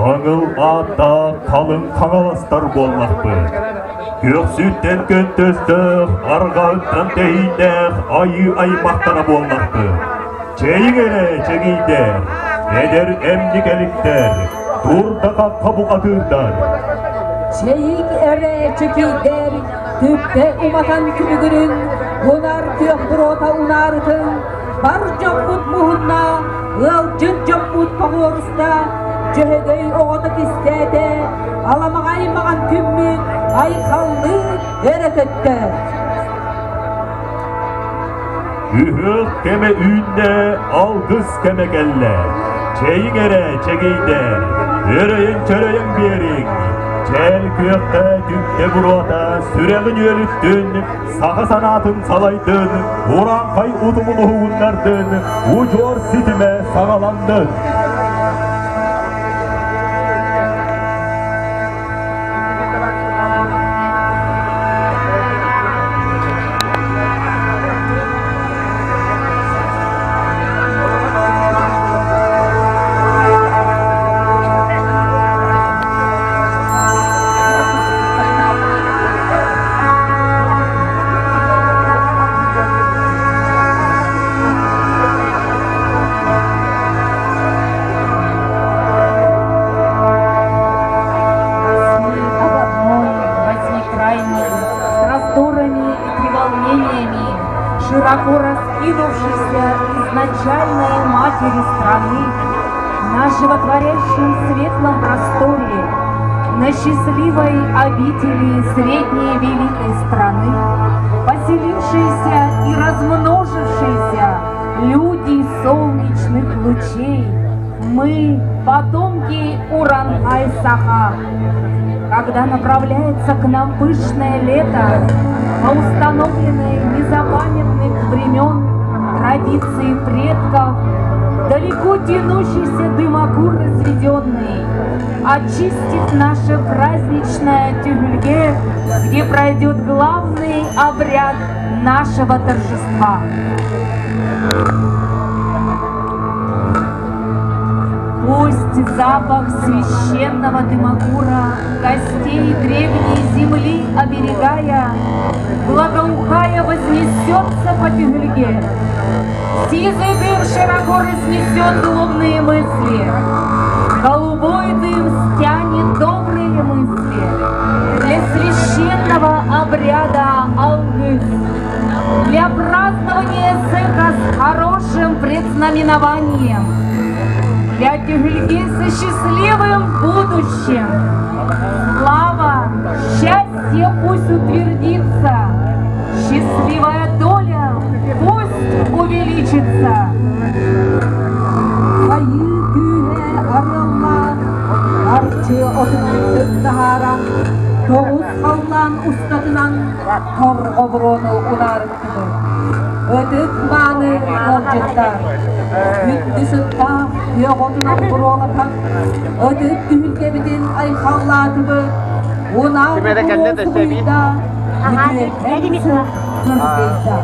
Хаҥыл ааттаах халыҥ хаҥаластар буоллахпыт. Көхсүттэн көнтөстөөх, арҕаһыттан тэһииннээх айыы аймахтара буоллахпыт. Чэйиҥ эрэ, чэҥийдэр, эдэр эмник эликтэр, турда-хахха бухатыырдар. Чэйиҥ эрэ, чэкийдэр, түптэ уматан түбүгүрүҥ, унар күөх буруота унаарытыҥ, бар дьоммут муһунна, ыалдьыт дьоммут тоҕуоруста, Дьөһөгөй оҕото кистээтэ, аламаҕай маҕан күммүт айхаллыы өрө көттө. Ыһыах кэмэ үүннэ, алгыс кэмэ кэллэ. Чэйиҥ эрэ, чэгийдэр, өрөйөн-чөрөйөн биэриҥ. Чээл күөххэ түптэ буруота сүрэҕин үөлүттүн, саха санаатын салайдын, урааҥхай утумун уһугуннардын, удьуор ситимэ саҕаланнын. Об одной, восьми крайней, с раздорами и треволнениями, широко раскинувшейся изначальной матери страны, на животворящем светлом просторе, на счастливой обители средней великой страны, поселившиеся и размножившиеся люди солнечных лучей, мы, потомки Уранхай-Саха. Когда направляется к нам пышное лето, по установленной незапамятных времен традиции предков, далеко тянущийся дымокур разведенный, очистит наше праздничное тюгюльге, где пройдет главный обряд нашего торжества. Пусть запах священного дымокура Гостей древней земли оберегая, Благоухая вознесется по тюгюльге. Сизый дым широко разнесет злобные мысли. Голубой дым стянет добрые мысли. Для священного обряда алгыс. Для празднования цеха с хорошим предзнаменованием. Для Тюгюльги со счастливым будущим. Слава, счастье пусть утвердится, счастливая доля пусть увеличится. Айыы күүһэ арыллан, арчы отунан сыттаһааран, тоҕус халлаан устатынан торҕо буруону унаарыттыбыт. Ытык мааны ыалдьыттар, күндү сыттаах күөх отунан буруолатан, ытык түһүлгэбитин айхаллаатыбыт, унаар буруо субуйда, үтүөкэн сыт кыргыйда.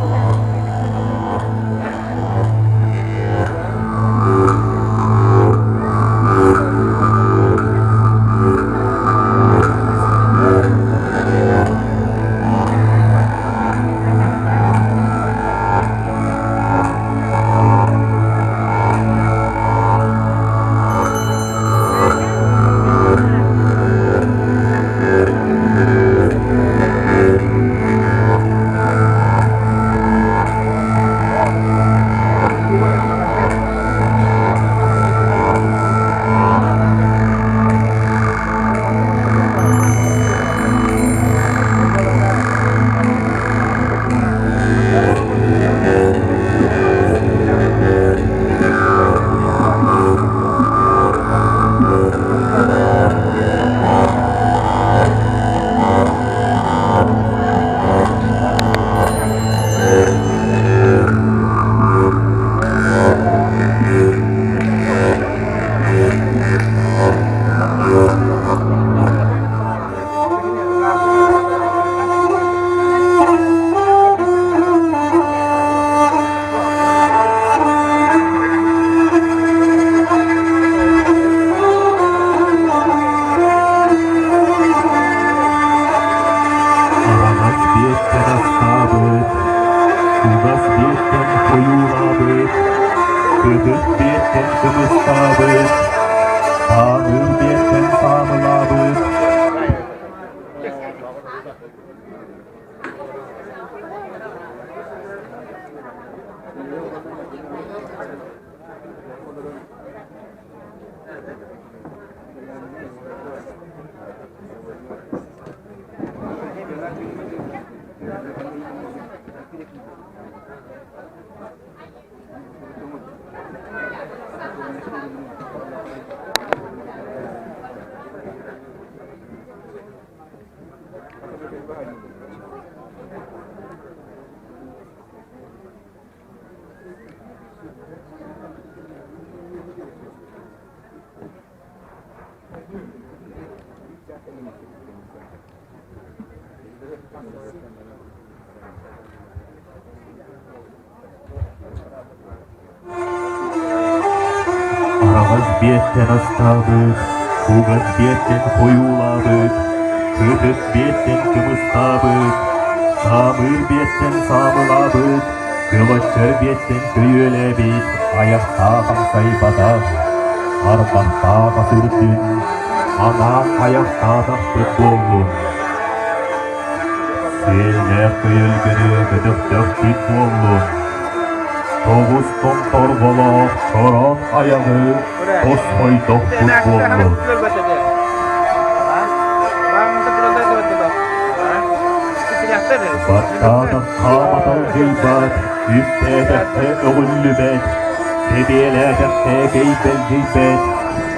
астаабыт, Кытыт биэттэн кымыстаабыт, Саамыр биэттэн саамылаабыт. Араҕас биэттэн астаабыт, кугас биэттэн хойуулаабыт, кытыт биэттэн кымыстаабыт, саамыыр биэттэн саамылаабыт, кылаччар биэттэн көйүөлээбит, айахтаах амсайбатах, арбахтаах асырдын, анаан айахтаатахпыт буоллун. Сиэллээх көйөлгөнү көтөхтөхпүт буоллун. Тоҕус томторҕолоох чороон айаҕы тосхойдохпут буоллун. Баттаатахха маталдьыйбат, үктээтэххэ өҕүллүбэт, тэбиэлээтэххэ кэйбэлдьийбэт,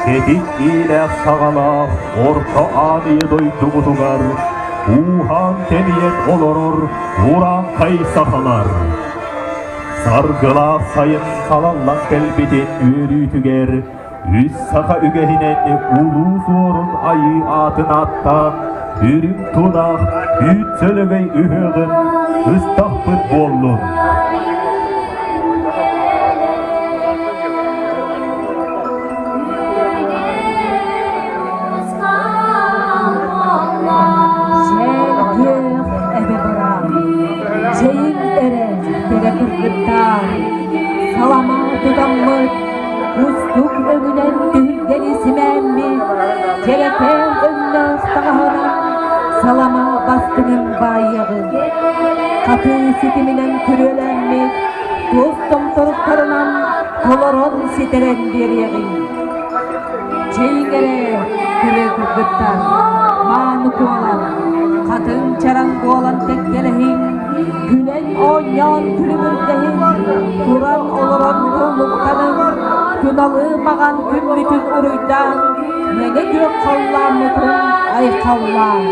кэтит иилээх саҕалаах орто аан дойдубутугар ууһаан тэнийэн олорор урааҥхай сахалар. Саргылаах сайын салаллан кэлбитин үөрүүтүгэр үс саха үгэһинэн улуу суорун айыы аатын ааттаан үрүҥ тунах үүт сөлөгөй ыһыаҕын ыстахпыт буоллун. Чээл-күөх эбэ быраан, чэйиҥ эрэ кэрэ кыргыттаар, салама тутаммыт, кустук өҥүнэн түһүлгэни симээммит, дьэрэкээн өҥнөөх таҥаһынан салама бастыҥын баайыаҕыҥ. Хатыы ситиминэн күрүөлээммит, туос томторуктарынан толорон ситэрэн биэриэҕиҥ. Чэйиҥ эрэ, күрүө кыргыттар, мааны куолан, хатыҥ чараҥ буолан кэккэлэһиҥ, күлэн оонньоон күлүмүрдэһиҥ, туран олорон куллуктаныҥ, туналы маҕан күммүтүн уруйдаан, мэҥэ күөх халлааммытын айхаллаан.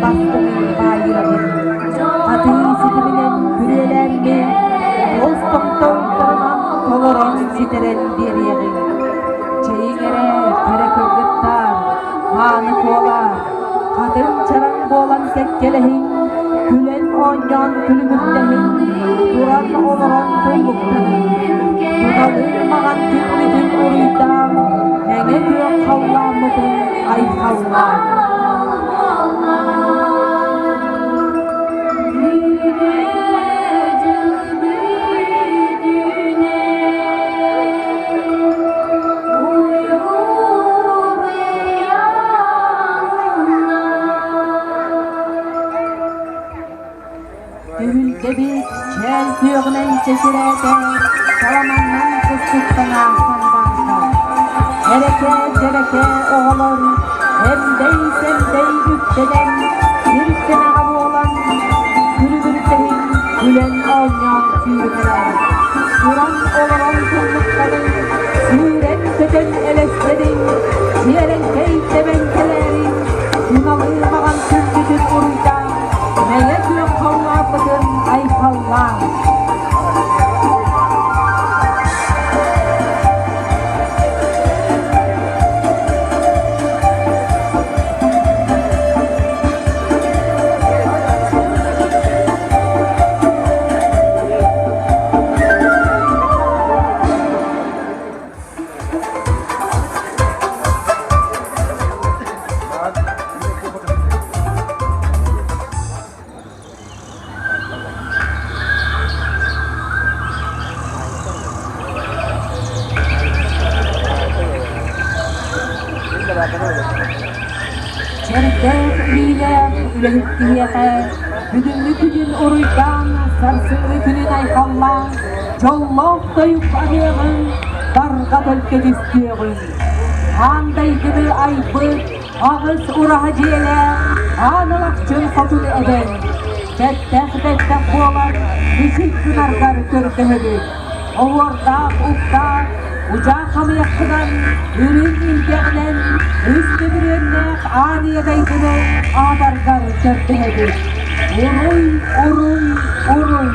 бастыҥын баайыаҕын. Хатыы ситиминэн күрүөлээммит, ол томторунан толорон ситэрэн биэриэҕиҥ. Чэйиҥ эрэ, кэрэ кыргыттар, мааны куолар, хатыҥ чараҥ буолан кэккэлэһиҥ, күлэн оонньоон күлүмүрдэһиҥ, туран олорон туллуктаныҥ. Туналы маҕан күммүтүн уруйдаан, мэҥэ күөх халлааммытын айхаллаан. Түһүлгэбит чээл күөҕүнэн чэчирээтэ, саламаннан кустуктана сандаҥта. Эрэкэ дьэрэкэ оҕолор эмдэй-сэмдэй үктэнэн, сир сэмэҕэ буолан, күлүмүрдэһин күлэн оонньоон сүүрүҥэлээн, туран олорон туллуктарын, сүүрэн-көтөн элэстэриҥ, сиэрэҥкэй тэбэн кэлээриҥ, туналыы маҕан күндүтүн уруйдаан, Мэҥэ күөх халлааммытын айхаллааҥ! Чэрдээх илиилээх үлэһит киһиэхэ бүгүҥҥү күнүн уруйдаан, сарсыҥҥы күнүн айхаллаан, дьоллоох тойук аныаҕыҥ, барҕа төлкө түстүөҕүҥ. Аан дайгыны айбыт аҕыс ураһа дьиэлээх аан алахчын хотун эбэн, бэттэх-бэттэх буолан мичик гынаргар көрдөһөбүт. Оһуордаах уктаах, удьаа хамыйаххынан, үрүҥ илгэҕинэн, үс төбүрүөннээх аан ийэ дайгыны аатаргар көрдөһөбүт. Уруй, уруй, уруй!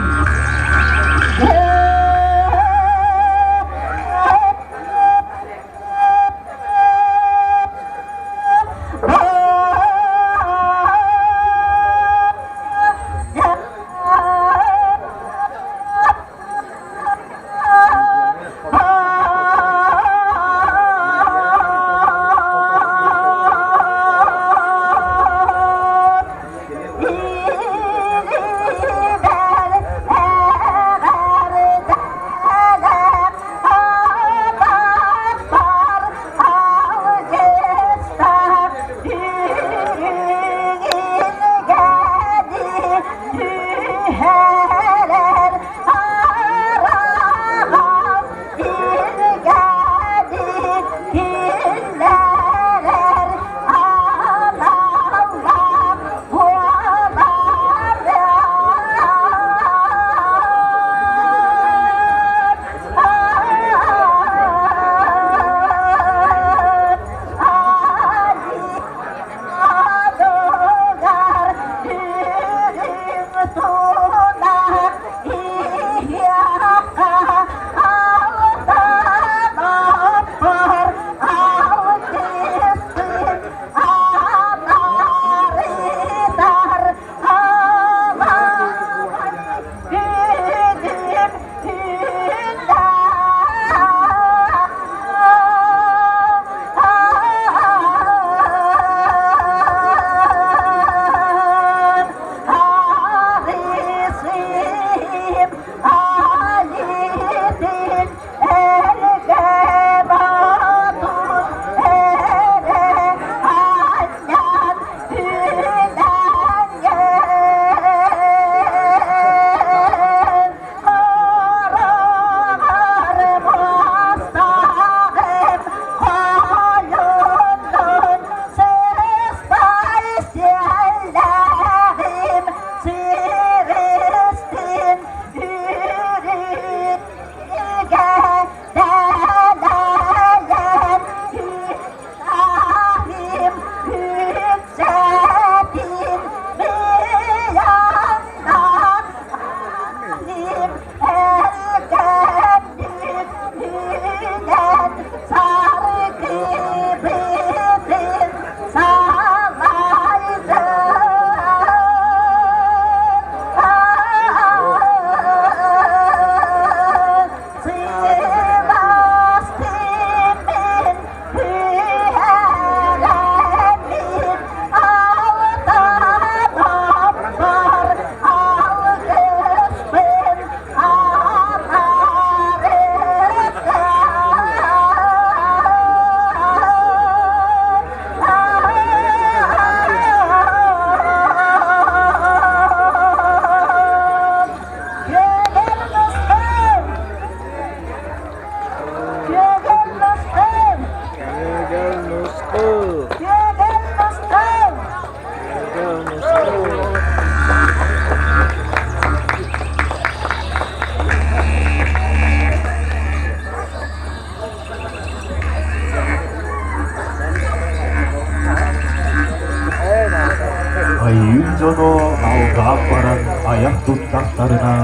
Айыы дьоно алҕаан баран айах туттахтарына,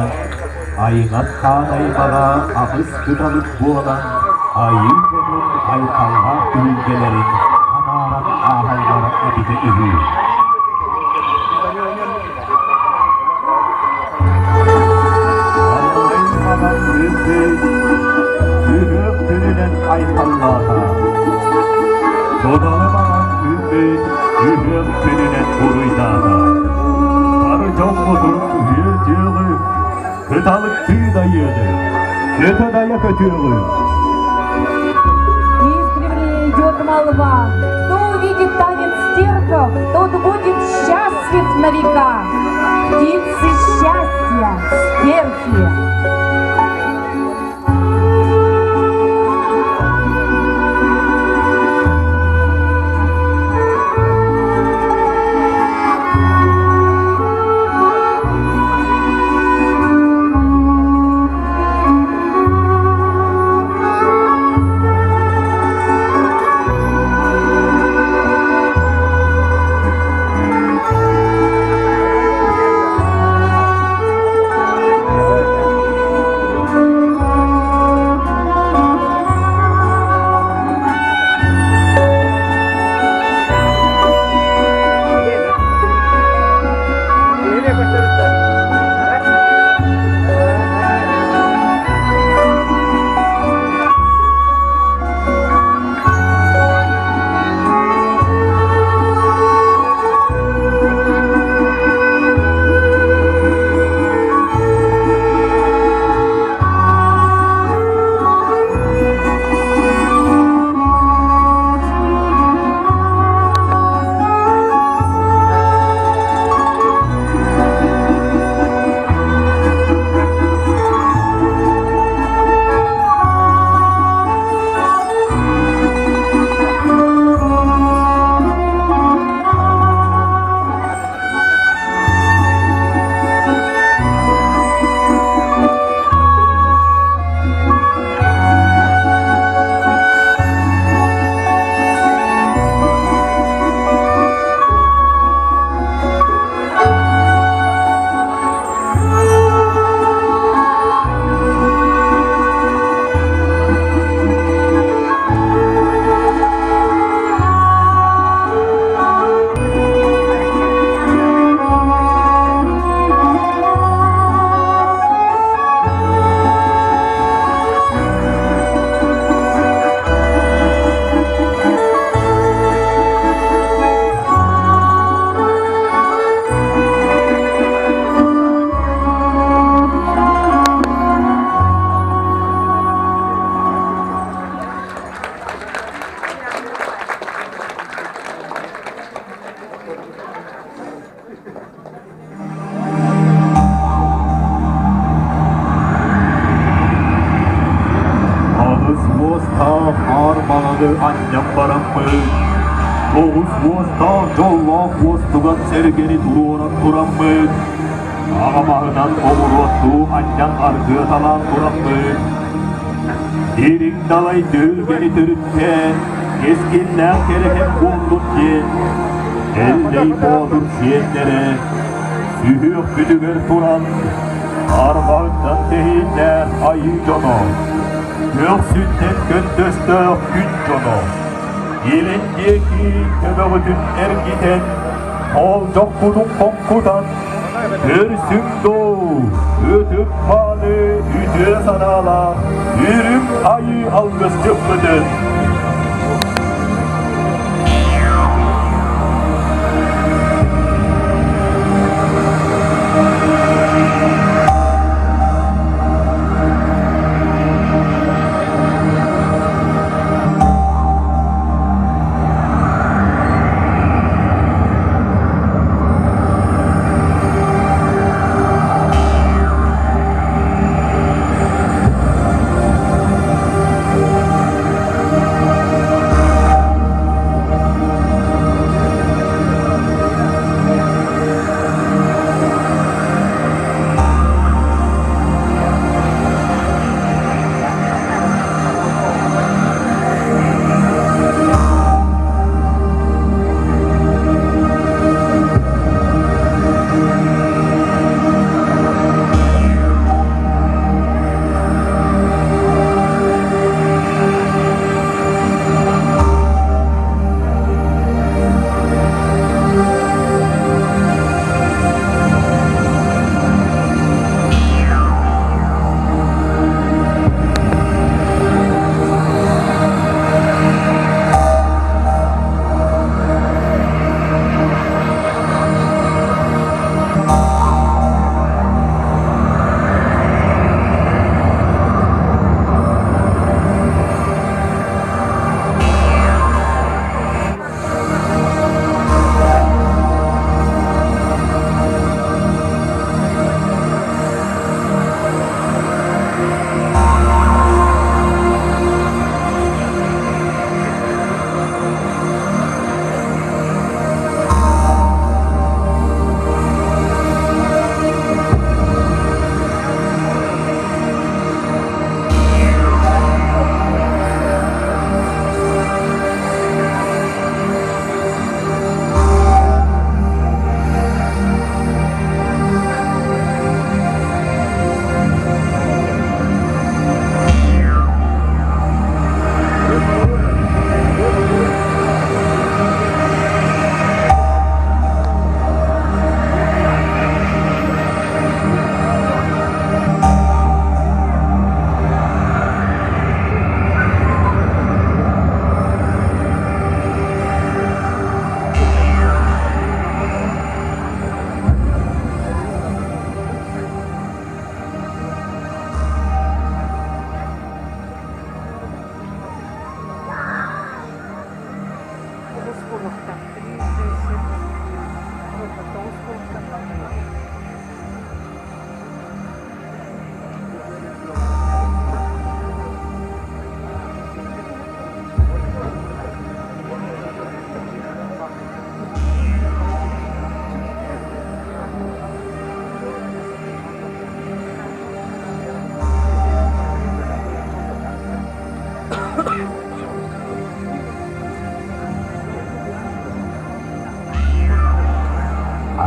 айыҥат хаан аймаҕа аҕыс кыталык буолан, айыы дьонун айхаллаах түһүлгэлэрин анааран ааһаллара эбитэ үһү. Аллай хадан үрдүк, үһүөх күнүнэн айхаллаата. Туналы маҥан күммүт үһүөх күнүнэн уруйдаата. Бары дьоммутун үөрдүөҕүҥ, кыталыктыы дайыаҕыҥ, көтө дайа көтүөҕүҥ. Издревле идет молва. Кто увидит танец стерхов, тот будет счастлив на века. Птицы счастья, стерхи. Аҕыс муостаах аар маҥаны анньан бараммыт, тоҕус муостаах дьоллоох уостуган сэргэни туруоран тураммыт, аҕа баһынан оҕуруоттуу анньан аргыаталаан тураммыт, дириҥ далай түһүлгэни төрүттээн, кэскиллээх кэрэһэм буоллун диэн, Эллэй Боотур сиэннэрэ сүһүөхпүтүгэр туран, арҕаһыттан тэһииннээх айыы дьоно, көхсүттэн көндөстөөх күн дьоно, илин диэки төбөҕүтүн эргитэн, хоолдьохпутун хоҥкутан, көрсүҥ дуу, ытык мааны үтүө санаалаах үрүҥ айыы алгысчыппытын!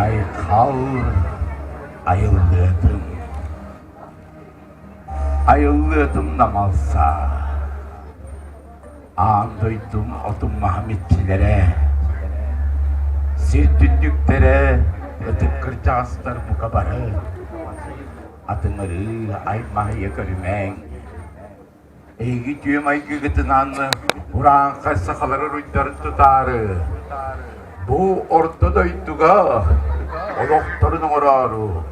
Айхал айыллыатым, айыллыатым намалса, аан дойдум отум-маһым иччилэрэ, сир түннүктэрэ, ытык кырдьаҕастар бука бары, атыҥырыы аймаһыйа көрүмэҥ. Эһиги үтүө майгыгытынан урааҥхай сахалар уруйдарын тутаары, бу орто дойдуга олохторун оҥороору,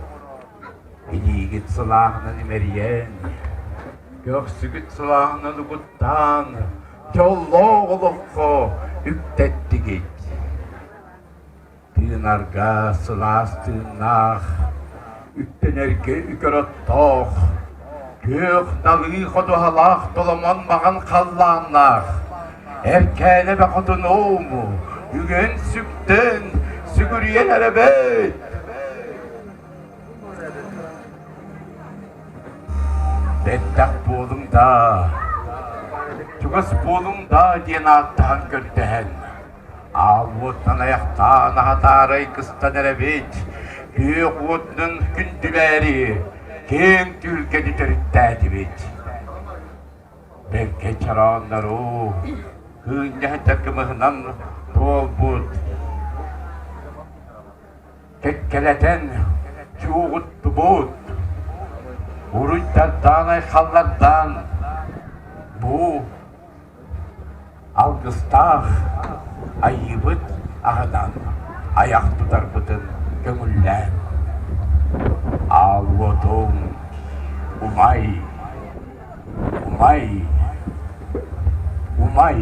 илиигит сылааһынан имэрийэн, көхсүгүт сылааһынан угуттаан, дьоллоох олоххо үктэттигит. Тыынарга сылаас тыыннаах, үктэнэргэ үкэр оттоох, күөх налыы ходуһалаах толомон маҕан халлааннаах, Эркээнэ бөхотунуум, үгэн сүктэн, сүгүрүйэн эрэбит. Бэттэх буолуҥ даа, чугас буолуҥ даа диэн ааттаһан көрдөһөн, Аал уоттан айахтаан аһатаарай кыстан эрэбит, күөх уотунан күндүлээри киэҥ түһүлгэни төрүттээтибит. Бэркэ чорооннору кыынньаһыта кымыһынан туолбут кэккэлэтэн чуугуттубут, уруйдардаан айхаллардаан бу Алгыстаах айыыбыт аһынан айах тутарбытын көҥүллээн, аал уотуҥ умай, умай, умай!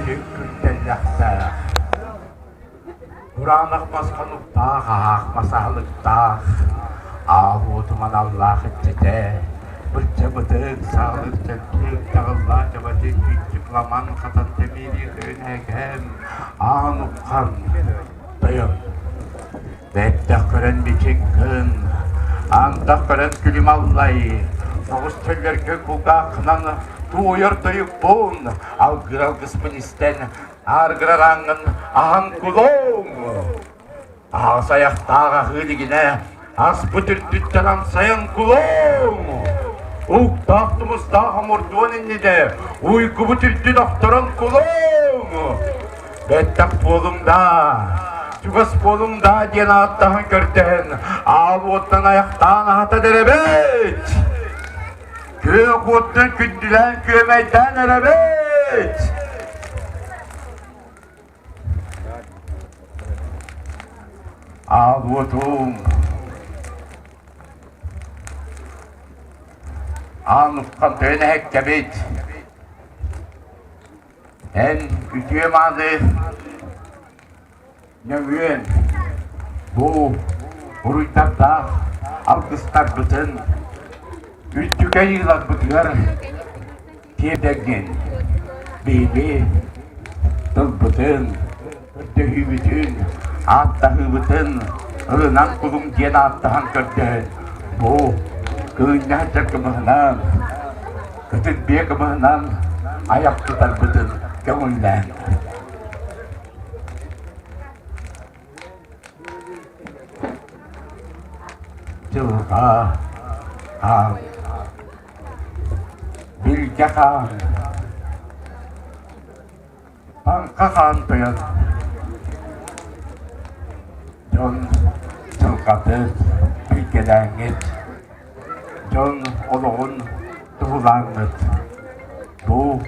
Күлтэллэхтээх, кураанах мас хонуктаах, аһаах мас аһылыктаах, аал уотум аналлаах иччитэ, бырча бытык, саалык чэпчик, таҕыллаах дьабадьык, күүччүк ламан хатан тэмири көнэкэм, аан уххан, тойон. Бэттэх көрөн бичик гын, антах көрөн күлүм аллай, соҕус чөллөргө кулгааххынан туойар тойукпун, алгыр алгыспын истэн, ааргырар ааҥҥын аһан кулуҥ. Аҕыс айахтаах аһыы илигинэ, аспыт үрдүттэн амсайан кулуҥ. Уктаах тумустаах омурдуон иннинэ, уйгубут үрдүн охторон кулуҥ. Бэттэх буолуҥ даа, чугас буолуҥ даа диэн ааттаһан көрдөһөн, аал уоттан айахтаан аһатан эрэбит! Күөх уоттан күндүлээн күөмэйдээн эрэбит! Аал уотум аан уххан тыын эһэккэбит. Эн үтүө-мааны нөҥүөн бу уруйдардаах алгыстарбытын үрдүкэй ыыларбытыгар тиэрдэргин биһиги тылбытын, көрдөһүүбүтүн, ааттаһыыбытын ылынан кулуҥ диэн ааттаһан көрдөһөн бу кыынньаһар дьаргымыһынан Ытык биэ кымыһынан айах тутарбытын көҥүллээн. Дьылҕа хаан, билгэ хаан, таҥха хаан тойон, дьон дьылҕатын билгэлээҥҥит дьон олоҕун туһулааҥҥыт бу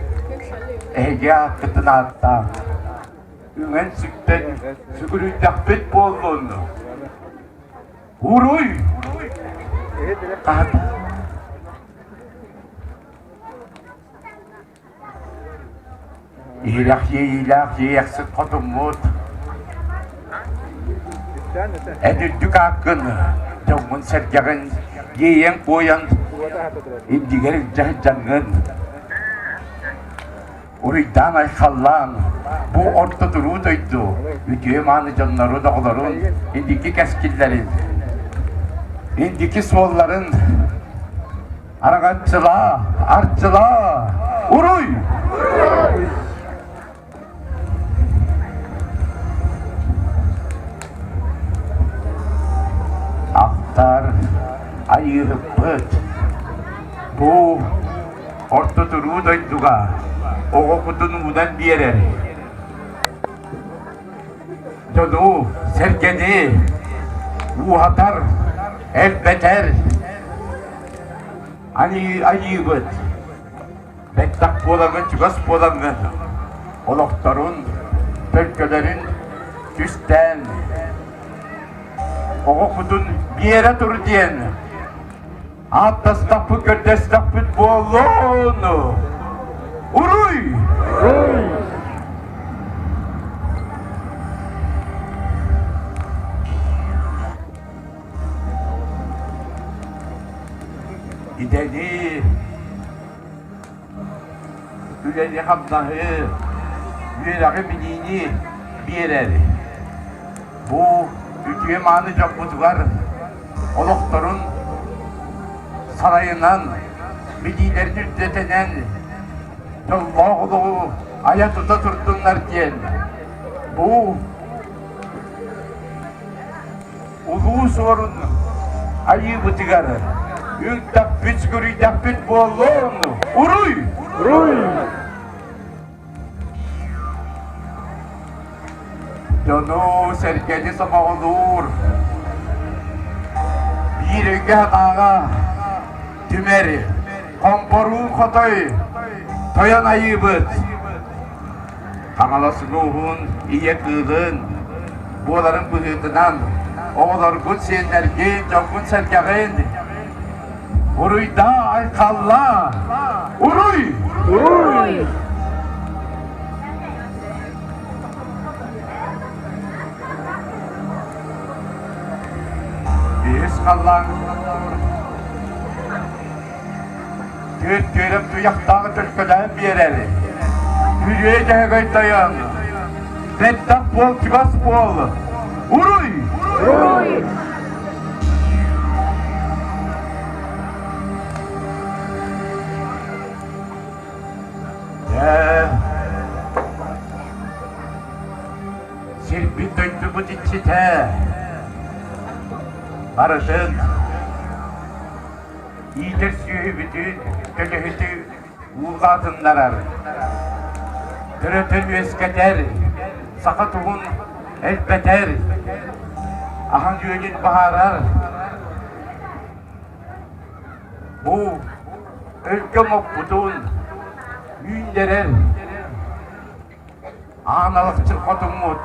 эһиги ааккытын ааттаан үҥэн-сүктэн сүгүрүйдэхпит буоллун уруй Иһирэх иэйиилээх иэйэхсит хотуммут Эн үрдүк ааккын, дьоҥҥун-сэргэҕин иэйэн-куойан иннигэр илдьэ сылдьаҥҥын уруйдаан-айхаллаан бу орто туруу дойду үтүө-мааны дьоннорун, оҕолорун инники кэскиллэрин, инники суолларын Араҥаччылаа, арчылаа, уруй! Ахтар айыыһыппыт бу орто туруу дойдуга оҕо кутун уунан биэрэр дьону сэргэни ууһатар, элбэтэр айыыбыт бэттэх буолаҥҥын, чугас буолаҥҥын олохторун, төлкөлөрүн түстээн оҕо кутун биэрэ тур диэн Ааттастахпыт, көрдөстөхпүт буоллун! Уруй! Уруй! Идэни үлэни-хамнаһы, үөрэҕи-билиини биэрэр. Бу үтүө-мааны дьоммутугар олохторун салайынан, билиилэрин үрдэтинэн дьоллоох олоҕу айа-тута турдуннар диэн бу Улуу Суорун айыыбытыгар үҥтэхпит, сүгүрүйдэхпит буоллун! Уруй! Уруй! Дьону сэргэни сомоҕолуур, биир өйгө-санааҕа түмэр, хомпоруун хотой, тойон айыыбыт. Хаҥалас улууһун ийэ кыылын буоларын быһыытынан оҕолоргун, сиэннэргин, дьоҥҥун-сэргэҕин уруйдаа, айхаллаа! Уруй! Уруй! Үһүс халлаан Түөрт түөрэм туйахтааҕы төлкөлөөн биэрэр. Күрүө Дьөһөгөй тойон, бэттэх буол, чугас буол. Уруй! Уруй! Дьэ, сирбит дойдубут иччитэ барытын Иитэр сүөһүбүтүн, көлөһүтү уулаатыннарар, төрөтөн үөскэтэр, саха туһун элбэтэр, аһын-үөлүн баһаарар. Бу өлгөм оппутун үүннэрэр Аан Алахчын хотуммут,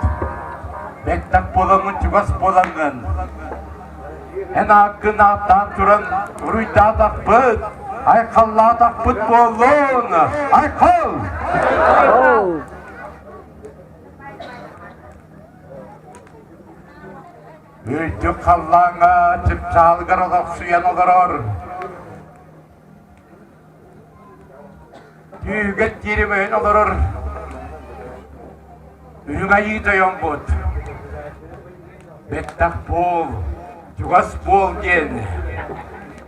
бэттэх буолаҥҥын, чугас буолаҥҥын, эн ааккын ааттаан туран Үрдүк халлааҥҥа чыпчаалыгар олохсуйан олорор Түүгэр диэри мөйөн олорор Үрүҥ Айыы Тойоммут бэттэх буол, чугас буол диэн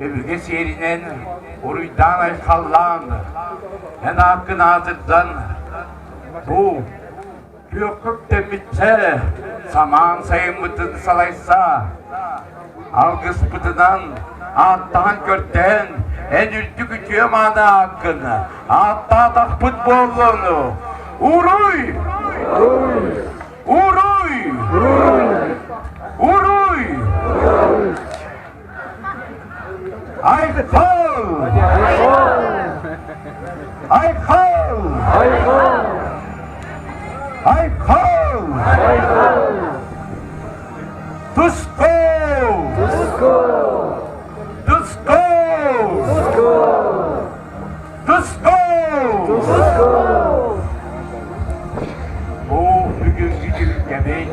өбүгэ сиэринэн уруйдаан-айхаллаан, эн ааккын аатырдан бу Күөххэ үктэммиччэ, самаан сайыммытын салайса, алгыспытынан ааттаһан көрдөһөн, эн үрдүк үтүө мааны ааккын ааттаатахпыт буоллун! Уруй! Уруй! Уруй! Айхал! Айхал! Айхал! Туску! Туску! Туску! Бу бүгүҥҥү түһүлгэбит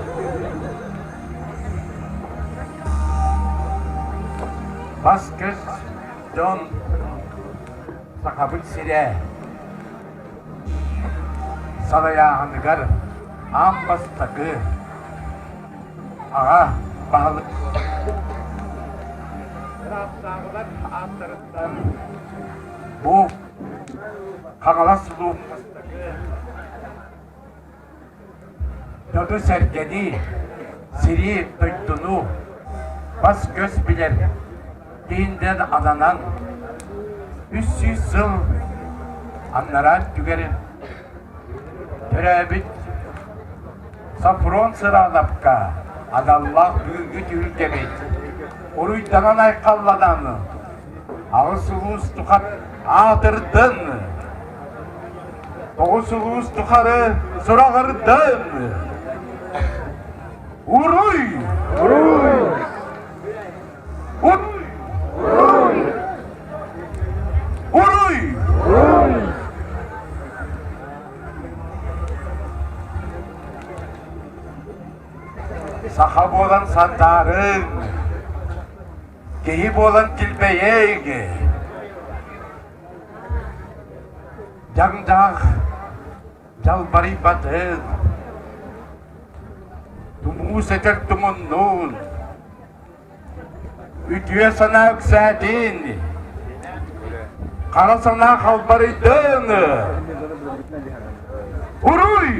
Бас-көс дьон Сахабыт сирэ салайааһыныгар аан бастакы аҕа баһылык ыраахтааҕылар ааттарыттан бу Хаҥалас улууһун бастакы Дьону-сэргэни, сири, дойдуну бас-көс билэр киһиннэн ананан 300 сыл аннараа өттүгэр төрөөбүт Софрон Сыраанапка аналлаах бүгүҥҥү түһүлгэбит уруйданан-айхалланан аҕыс улуус тухары аатырдын! Тоҕус улуус тухары сураҕырдын! Уруй! Уруй! Уруй! Уруй! Уруй! Саха буолан сандаарыҥ, киһи буолан килбэйиҥ! Дьаҥдаах дьалбарыйбатын, тумуу сэтэр тумуннун, үтүө санаа үксээтин, хара санаа халбарыйдын. Уруй!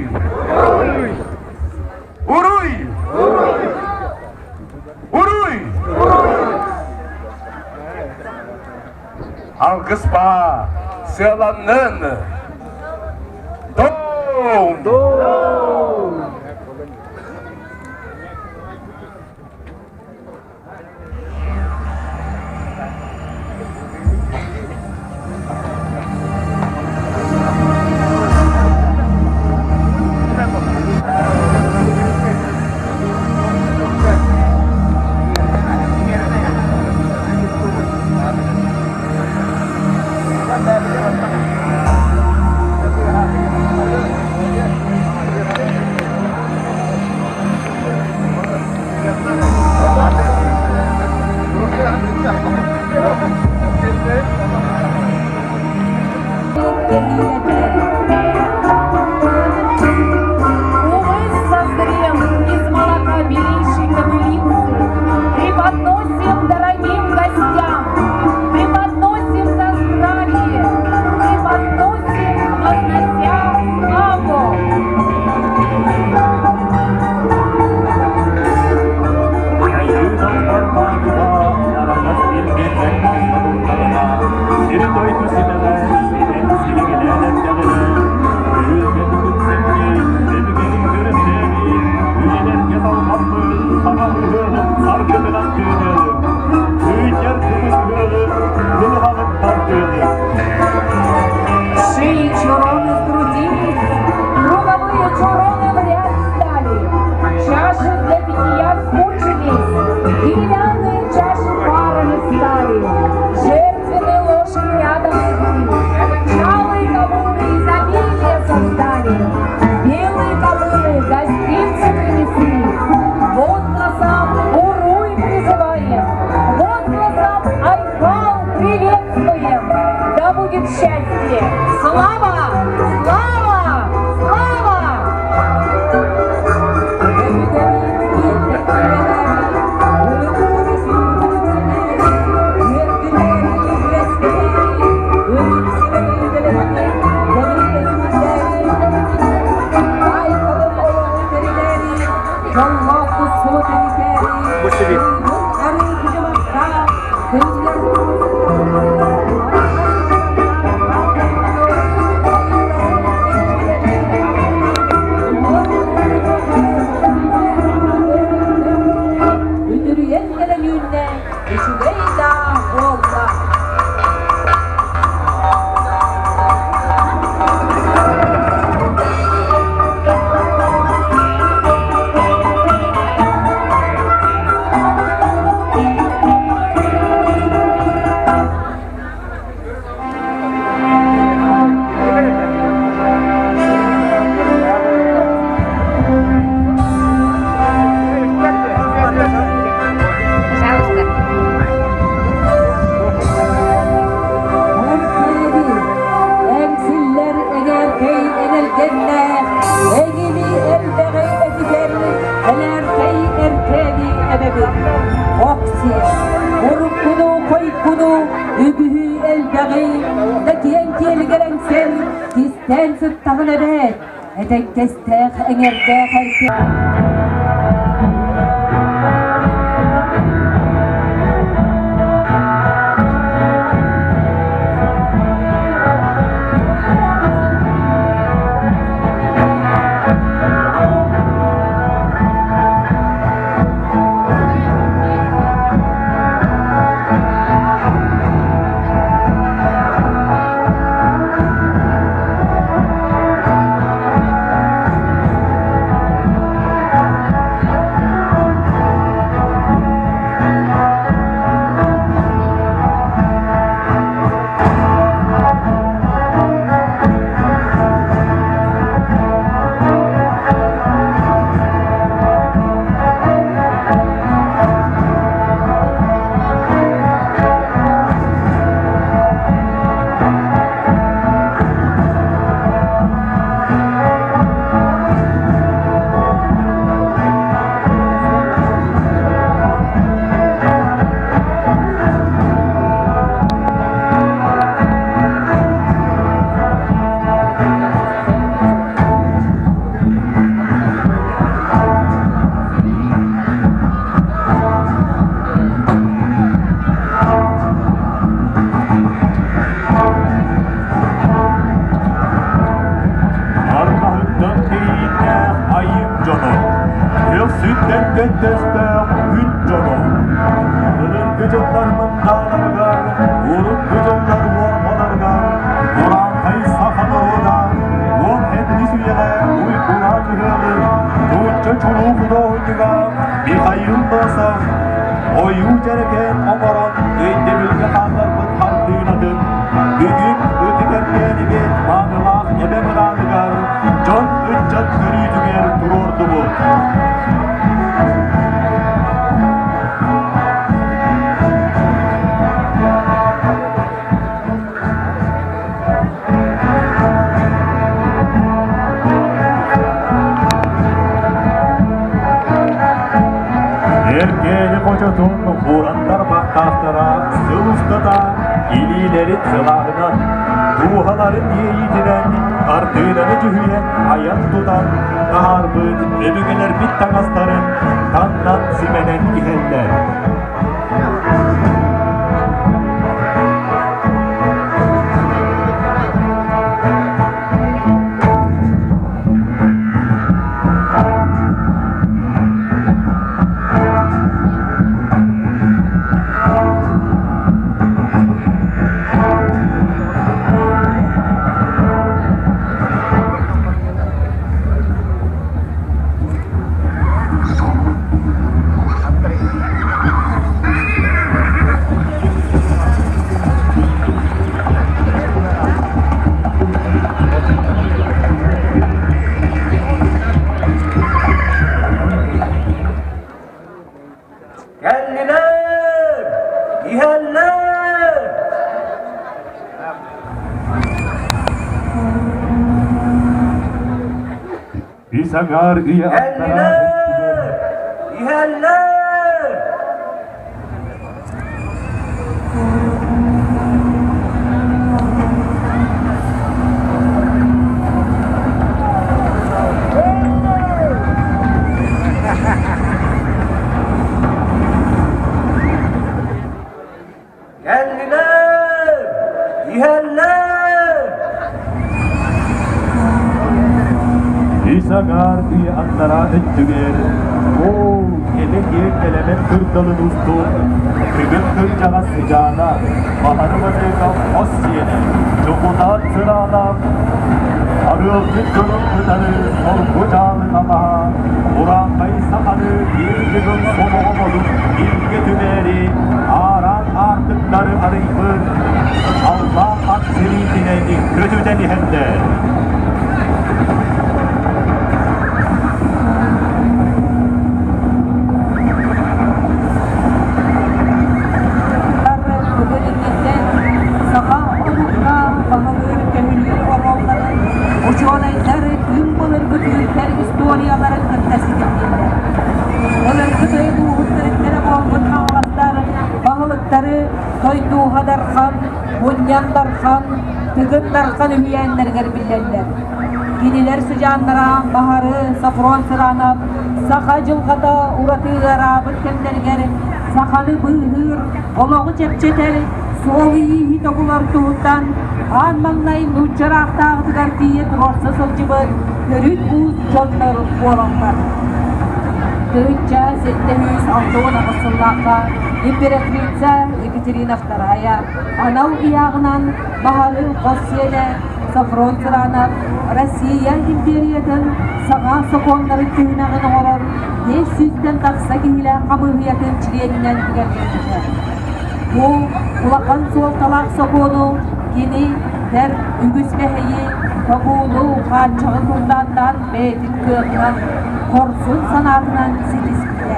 Уруй! Уруй! Алгыс баа, сыаланнын! Дом! Дьоллоох тускулу тэнитээри, арыы кыдьымахтаах, күннэр Үтүрүйэн кэлэн үүннэ, үчүгэй да буолла. Эҥсиллэр эҥээркэй энэлгэннээх, эҥили элбэҕи этитэр элээркэй эркээни эбэбит. Ок-сиэ, уруккуну, хойуккуну, үгүһү элбэҕи да киэҥ киэлигэр эҥсэн, кистээн сыттаҕын эбээт, этэҥкэстээх эҥэрдээх эркэ Арҕаһыттан тэйииттээх айым дьоно, көхсүттэн көттөстөөх күн дьоно. Былыргы дьыллар мындааларыгар, урукку дьыллар уорҕаларыгар урааҥхай саха норуота уон сэттис үйэҕэ уйгулаах ыһыаҕын нуучча чулуу худуоһунньуга Михаил Носов ойуу дьэрэкээн оҥорон өйдөбүлгэ хаалларбыт хартыынатын бүгүн Ытык Эркээнибит маанылаах эбэ мырааныгар дьон ыччат көрүүтүгэр туруордубут. Эркээни хочотун уран тарбахтаахтара сыл устата илиилэрин сылааһынан, дууһаларын иэйиитинэн хартыынаны дьүһүйэн айан-тутан таһаарбыт өбүгэлэрбит таҥастарын таннан симэнэн иһэллэр. Кэллилэр! Иһэллэр! Үс аҥаар үйэ аттара Кэллилэр! Иһэллэр! аҥаар үйэ аннараа өттүгэр, ол эбэ киэҥ нэлэмэн кырдалын устун, Тыгын кырдьаҕас сыдьаана, Маһары Бадыакап хос сиэнэ, дьокутаат сыраалаах, арыалдьыт дьонун кытары соргу-дьаалы талаһа, урааҥхай саханы биир дьыгын сомоҕо модун илгэ түмээри, аараан аартыктары арыйбыт, аллаах ат сэриитинэн көтүтэн иһэллэр. Бүгүн саха омукка баһылыыр-көһүлүүр оруолларын учуонайдар күн былыргы түүрдэр историяларын кытта ситимнииллэр. Былыргы тойон ууһуттарыттара буолбут хаҥаластар баһылыктары Тойдууһа Дархан, Мунньан Дархан, Тыгын Дархан үһүйээннэригэр биллэллэр. Кинилэр сыдьааннара Баһары, Софрон Сыранов саха дьылҕата ураты ыараабыт кэмнэригэр саханы быыһыыр, олоҕу чэпчэтэр, суол-ииһи тобулар туһуттан аан маҥнай нуучча ыраахтааҕытыгар тиийэ туруорса сылдьыбыт төрүт уус дьоннор буолаллар. 1768 сыллаахха императрица Екатерина II анал ыйааҕынан Баһары хос сиэнэ Софрон Сыранов Россия империятын саҥа сокуоннарын түһүмэҕин оҥорор 500-тэн тахса киһилээх хамыыһыйатын чилиэнинэн бигэргэппитэ. Бу улахан суолталаах сокуону кини бэрт үгүс мэһэйи, тобууну, хааччаҕы курдааннаан бэйэтин кыаҕынан, хорсун санаатынан ситиспитэ.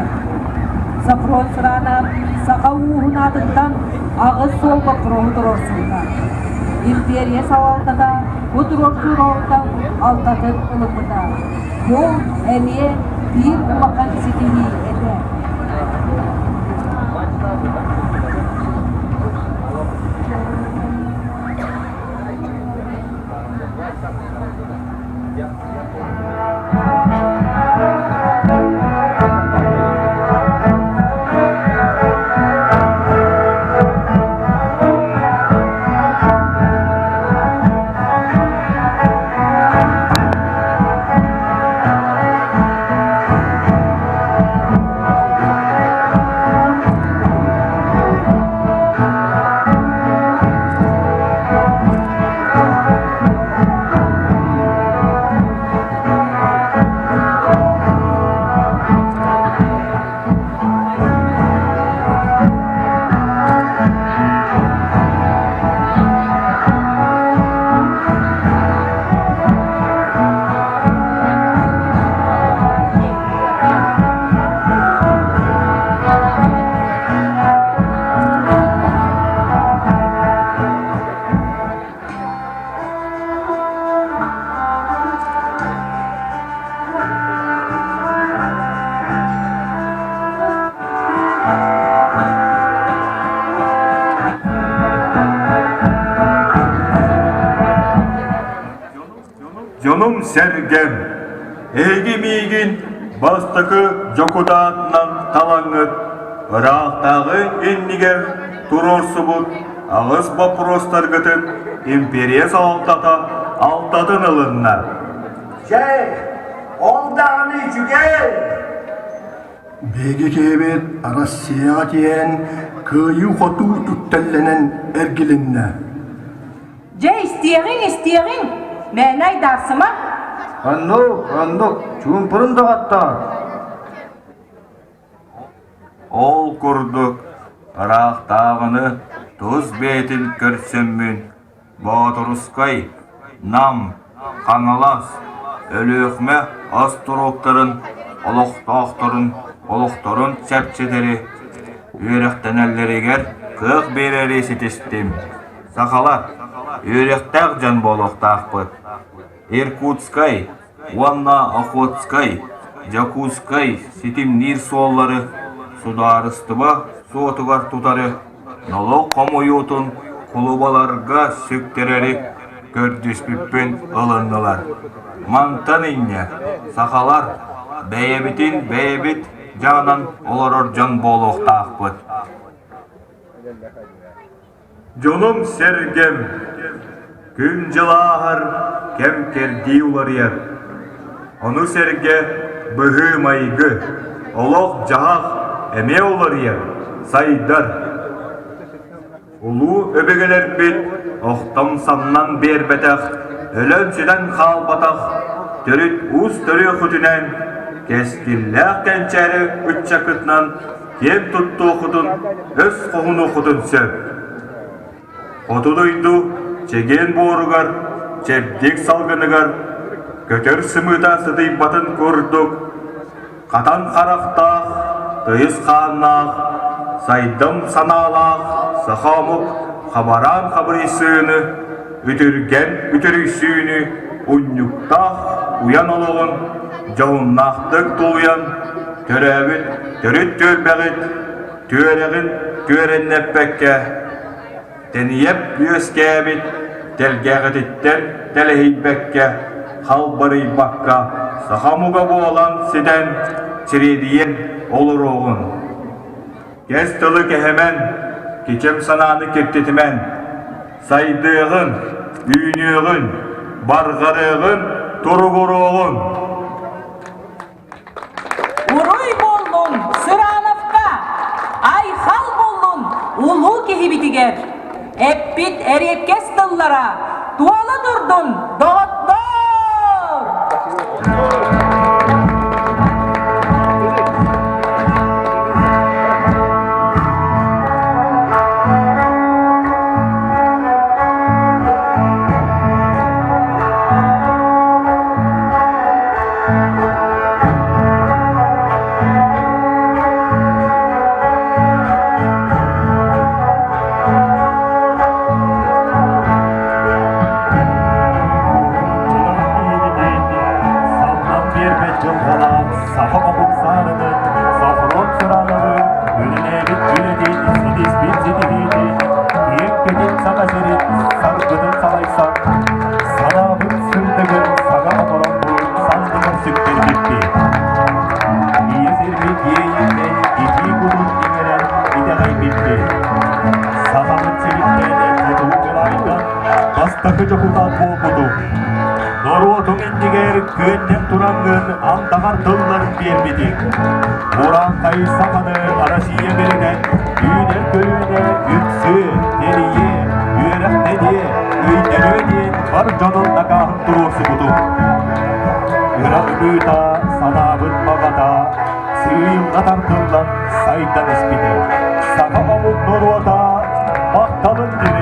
Софрон Сыранов саха ууһун аатыттан аҕыс суол боппуруоһу туруорсубута. Империя салалтата бу туруорсуу оруолуттан алтатын ылыммыта. Бу эмиэ биир улахан ситиһии этэ. Дьонум-сэргэм, эһиги миигин бастакы дьокутаатынан талаҥҥыт ыраахтааҕы иннигэр туруорсубут аҕыс боппуруостаргытын империя салалтата алтатын ылынна. Чэ, ол даҕаны үчүгэй! Биһиги киһибит Россияҕа тиийэн кыайыы-хотуу үктэллэнэн эргилиннэ. Дьэ, истиэҕиҥ, истиэҕиҥ, мээнэ айдаарсыма. Оннук, оннук, чуумпурун доҕоттоор. Ол курдук ыраахтааҕыны тус бэйэтин көрсөммүн Боотурускай, Нам, Хаҥалас, Өлүөхүмэ остуруоктарын олохтоохторун олохторун чэпчэтэри, үөрэхтэнэллэригэр кыах биэрэри ситистим. Сахалар, үөрэхтээх дьон буолуохтаахпыт. Иркутскай уонна Охотскай, Дьокуускай ситимниир суоллары судаарыстыба суотугар тутары, нолуок хомуйуутун кулубаларга сүктэрэри көрдөспүппүн ылыннылар. Мантан инньэ сахалар бэйэбитин бэйэбит дьаһанан олорор дьон буолуохтаахпыт. Ону сэргэ быһыы-майгы, олох-дьаһах эмиэ уларыйар, сайдар. Улуу өбүгэлэрбит охтон-самнан биэрбэтэх, өлөн-сүтэн хаалбатах төрүт уус төрүөххүтүнэн, кэскиллээх кэнчээри ыччаккытынан киэн туттуоххутун, өс хоһунуоххутун сөп. Хоту дойду чэгиэн буоругар, чэбдик салгыныгар көтөр сымыыта сытыйбатын курдук хатан харахтаах, тыйыс хааннаах, сайдам санаалаах саха омук хабараан хабырыйсыыны, үтүргэн үтүрүйсүүнү унньуктаах уйан олоҕун дьоһуннаахтык тулуйан төрөөбүт төрүт түөлбэҕит түөрэҕин түөрэннэппэккэ тэнийэн үөскээбит тэлгээҕититтэн тэлэһийбэккэ, халбарыйбакка саха омуга буолан ситэн, сириэдийэн олоруоҕун. Кэс тылы кэһэмэн, кичэм санааны киртитимэн, сайдыаҕын, үүнүөҕүн, барҕарыаҕын, туругуруоҕун. Уруй буоллун Сырановка! Айхал буоллун улуу киһибитигэр! Эппит эриэккэс тыллара туола турдун, доҕоттоор! Саллан биэрбэт дьылҕалаах саха омук саарынын Софрон Сырановы үлэлээбит үлэтин ситиспит ситиһиитин киэҥ кэтит Саха сирин саргытын салайсан санаабыт сырдыгын саҥа оҥороммут санныбар сүктэрбиппит. Ийэ сирбит иэйиитин итии кутун иҥэрэн итэҕэйбиппит. Сахабыт сириттэн хотугу кыраайтан бастакы дьокутаат буолбутум. Норуотуҥ иннигэр күөннэн тураҥҥын андаҕар тылларын биэрбитиҥ. Урааҥхай саханы Россия бэринэн үүнэр көлүөнэ үксүө, тэрийиэ, үөрэхтэниэ, өйдөнүө диэн бар дьонун накааһын туруорсубутум. Ыра ымыыта, санаабыт баҕата сыыйылла тардыллан сайдан испитэ. Саха омук норуота махталын дириҥ.